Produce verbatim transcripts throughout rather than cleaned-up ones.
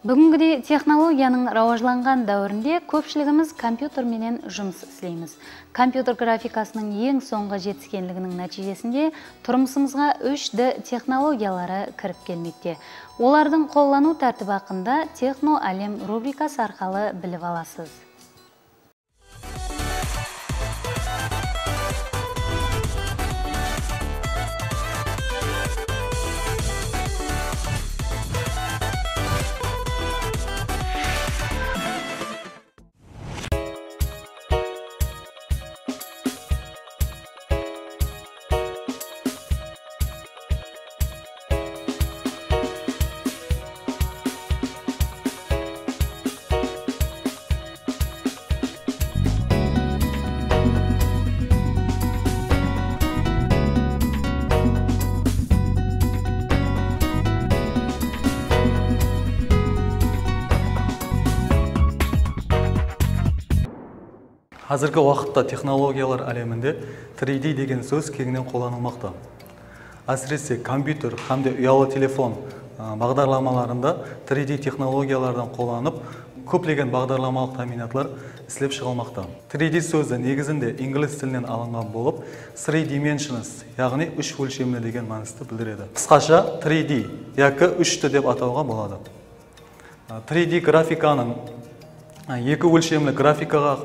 Búgingidey texnologiyanıń rawajlanǵan dáwirinde kópshiligimiz kompyuter menen jumıs isleymiz. Kompyuter grafikasınıń eń sońǵı jetiskenliginiń nátiyjesinde turmısımızǵa úsh D texnologiyaları kirip kelmekte. Olardıń qollanıw tártibi haqqında Texno Álem rubrikası arqalı bilip alasız. Házirgi waqıtta texnologiyalar áleminde three D degen sóz keńnen qollanılmaqta. Ásirese, kompyuter hám de uyalı telefon, ı, baǵdarlamalarında three D texnologiyalardan qollanıp, kóplegen baǵdarlamalıq támiynatlar islep shıǵılmaqta. Three D sózi negizinde inglis tilinen alınǵan bolıp, three dimensions, yaǵnıy úsh ólshemli degen mánisti bildiredi. Qısqasha three D yaki úsh D dep atawǵa boladı. Three D grafikanıń eki ólshemli grafikaǵa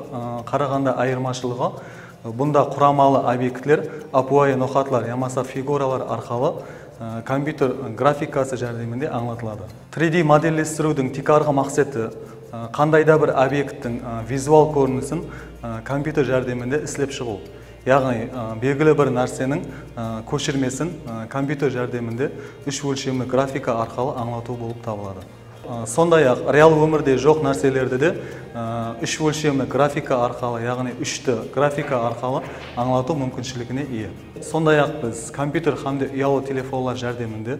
qaraǵanda ayırmashılıǵı, bunda quramalı obyektler ápiwayı noqatlar yamasa figuralar arqalı kompyuter grafikası járdeminde ańlatıladı. Three D modellestiriwdiń tiykarǵı maqseti qanday da bir obyekttiń vizual kórinisin kompyuter járdeminde islep shıǵıw, yaǵnıy belgili bir nárseniń kóshirmesin kompyuter járdeminde úsh ólshemli grafika arqalı ańlatıw bolıp tabıladı. Aa, sonday-aq, real ómirde joq nárselerdi de, aa, úsh ólshemli grafika arqalı, yaǵnıy úsh D grafika arqalı ańlatıw múmkinshiligine iye. Sonday-aq, biz kompyuter hám de uyalı telefonlar járdeminde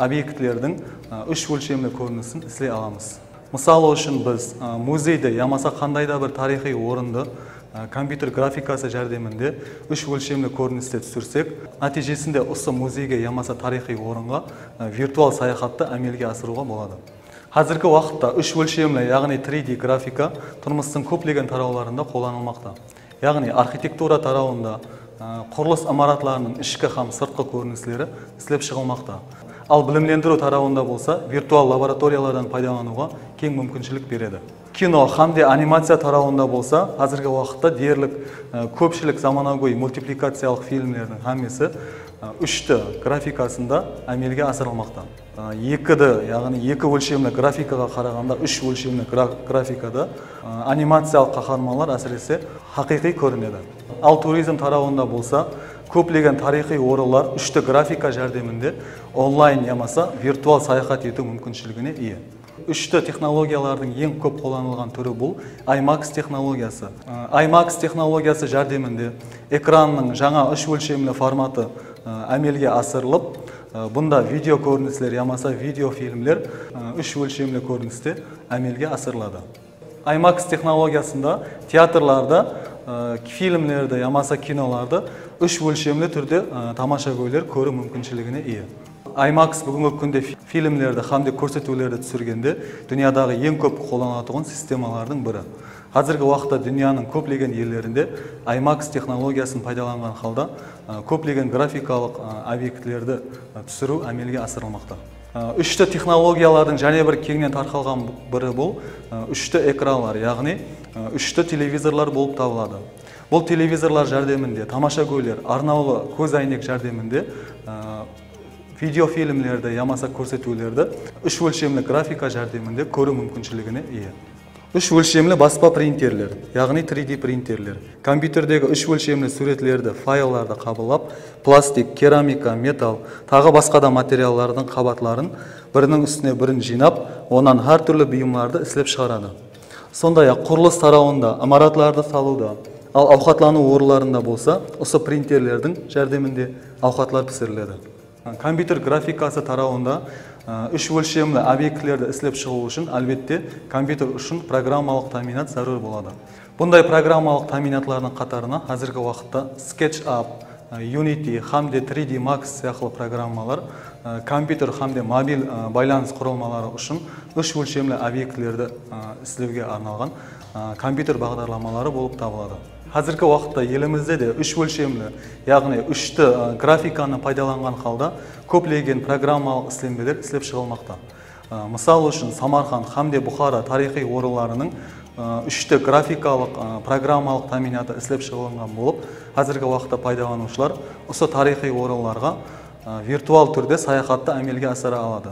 obyektlerdiń, aa, úsh ólshemli kórinisin isley alamız. Mısalı ushın, biz, aa, muzeydi yamasa qanday da bir tariyxıy orındı, aa, kompyuter grafikası járdeminde úsh ólshemli kóriniste túsirsek, nátiyjesinde usı muzeyge yamasa tariyxıy orınǵa, aa, virtual sayaxattı ámelge asırıwǵa boladı. Házirgi waqıtta úsh ólshemli, yaǵnıy three D grafika turmıstıń kóplegen tarawlarında qollanılmaqta. Yaǵnıy arxitektura tarawında, ı, qurılıs imaratlarınıń ishki hám sırtqı kórinisleri islep shıǵılmaqta. Al bilimlendiriw tarawında bolsa virtual laboratoriyalardan paydalanıwǵa keń múmkinshilik beredi. Kino hám de animaciya tarawında bolsa házirgi waqıtta derlik, ı, kópshilik zamanagóy multiplikaciyalıq filmlerdiń hámmesi, ı, úsh D grafikasında ámelge asırılmaqta. Eki D, yaǵnıy eki ólshemli grafikaǵa qaraǵanda úsh ólshemli gra-, grafikada, ı, animaciyalıq qaharmanlar, ásirese, haqıyqıy kórinedi. Al turizm tarawında bolsa, kóplegen tariyxıy orınlar úsh D grafika járdeminde onlayn yamasa virtual sayaxat etiw múmkinshiligine iye. Úsh D texnologiyalardıń eń kóp qollanılǵan túri bul IMAX texnologiyası. I, IMAX texnologiyası járdeminde ekrannıń jańa úsh ólshemli formatı, ı, ámelge asırılıp, I, bunda video kórinisler yamasa video filmler, ı, úsh ólshemli kóriniste ámelge asırıladı. IMAX texnologiyasında teatrlarda, ı, filmlerdi yamasa kinolardı úsh ólshemli túrde, ı, tamashagóyler kóriw múmkinshiligine iye. IMAX búgingi kúnde fi-, filmlerdi hám de kórsetiwlerdi túsirgende dúnyadaǵı eń kóp qollanılatuǵın sistemalardıń biri. Házirgi waqıtta dúnyanıń kóplegen ellerinde IMAX texnologiyasın paydalanǵan halda, ı, kóplegen grafikalıq, ı, obyektlerdi, ı, túsiriw ámelge asırılmaqta. I, úsh D texnologiyalardıń jáne bir keńnen tarqalǵan biri bul, ı, úsh D ekranlar, yaǵnıy, ı, úsh D televizorlar bolıp tabıladı. Bul televizorlar járdeminde tamashagóyler arnawlı kóz áynek járdeminde, ı, video filmlerdi yamasa kórsetiwlerdi úsh ólshemli grafika járdeminde kóriw múmkinshiligine iye. Úsh ólshemli baspa printerler, yaǵnıy three D printerler, kompyuterdegi úsh ólshemli súwretlerdi, fayllardı qabıllap, plastik, keramika, metall, taǵı basqa da materiallardıń qabatların biriniń ústine birin jıynap, onnan hár túrli buyımlardı islep shıǵaradı. Sonday-aq, qurılıs tarawında, imaratlardı salıwda, al awqatlanıw orınlarında bolsa usı printerlerdiń járdeminde awqatlar pisiriledi. Kompyuter grafikası tarawında, ı, úsh ólshemli obyektlerdi islep shıǵıw ushın, álbette, kompyuter ushın programmalıq támiynat zárúr boladı. Bunday programmalıq támiynatlardıń qatarına házirgi waqıtta SketchUp, Unity hám de three D Max sıyaqlı programmalar, e, kompyuter hám de mobil, e, baylanıs qurılmaları ushın úsh ólshemli obyektlerdi, e, islewge arnalǵan, e, kompyuter baǵdarlamaları bolıp tabıladı. Házirgi waqıtta elimizde de úsh ólshemli, yaǵnıy úsh D, e, grafikanı paydalanǵan halda kóplegen programmalıq islenbeler islep shıǵılmaqta. E, mısal ushın, Samarqand hám de Buxara tariyxıy orınlarınıń, e, úsh D grafikalıq, e, programmalıq támiynatı islep shıǵılınǵan bolıp, házirgi waqıtta paydalanıwshılar usı tariyxıy orınlarǵa, e, virtual túrde sayaxattı ámelge asıra aladı.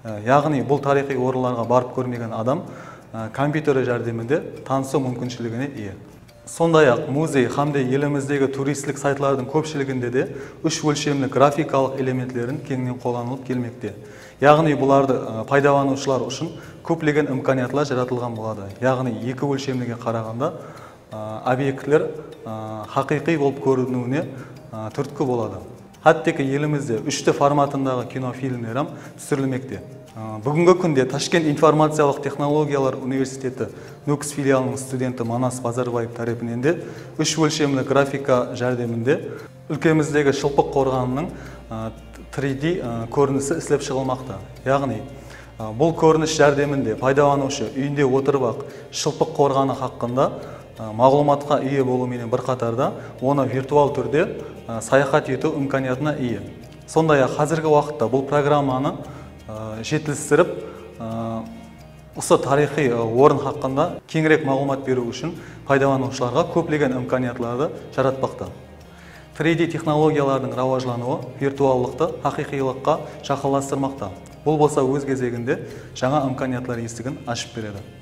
E, yaǵnıy bul tariyxıy orınlarǵa barıp kórmegen adam, e, kompyuteri járdeminde tanısıw múmkinshiligine iye. Sonday-aq, muzey hám de elimizdegi turistlik saytlardıń kópshiliginde de úsh ólshemli grafikalıq elementlerin keńnen qollanılıp kelmekte. Yaǵnıy bulardı, ı, paydalanıwshılar ushın kóplegen imkaniyatlar jaratılǵan boladı. Yaǵnıy eki ólshemlige qaraǵanda, ı, obyektler, ı, haqıyqıy bolıp kóriniwine, ı, túrtki boladı. Hátteki elimizde úsh D formatındaǵı kinofilmler hám túsirilmekte. I, búgingi kúnde Tashkent informaciyalıq texnologiyalar universiteti NUKS filialınıń studenti Manas Bazarbaev tárepinen de úsh ólshemli grafika járdeminde úlkemizdegi Shılpıq qorǵanınıń, ı, three D, ı, kórinisi islep shıǵılmaqta. Yaǵnıy, ı, bul kórinish járdeminde paydalanıwshı úyinde otırıp-aq Shılpıq qorǵanı haqqında, ı, maǵlıwmatqa iye bolıw menen bir qatarda onı virtual túrde, ı, sayaxat etiw imkaniyatına iye. Sonday-aq, házirgi waqıtta bul programmanı, ı, jetilistirip, ı, usı tariyxıy, ı, orın haqqında keńirek maǵlıwmat beriw ushın paydalanıwshılarǵa kóplegen imkaniyatlardı jaratpaqta. Three D texnologiyalardıń rawajlanıwı virtuallıqtı haqıyqıylıqqa jaqınlastırmaqta. Bul bolsa óz gezeginde jańa imkaniyatlar esigin ashıp beredi.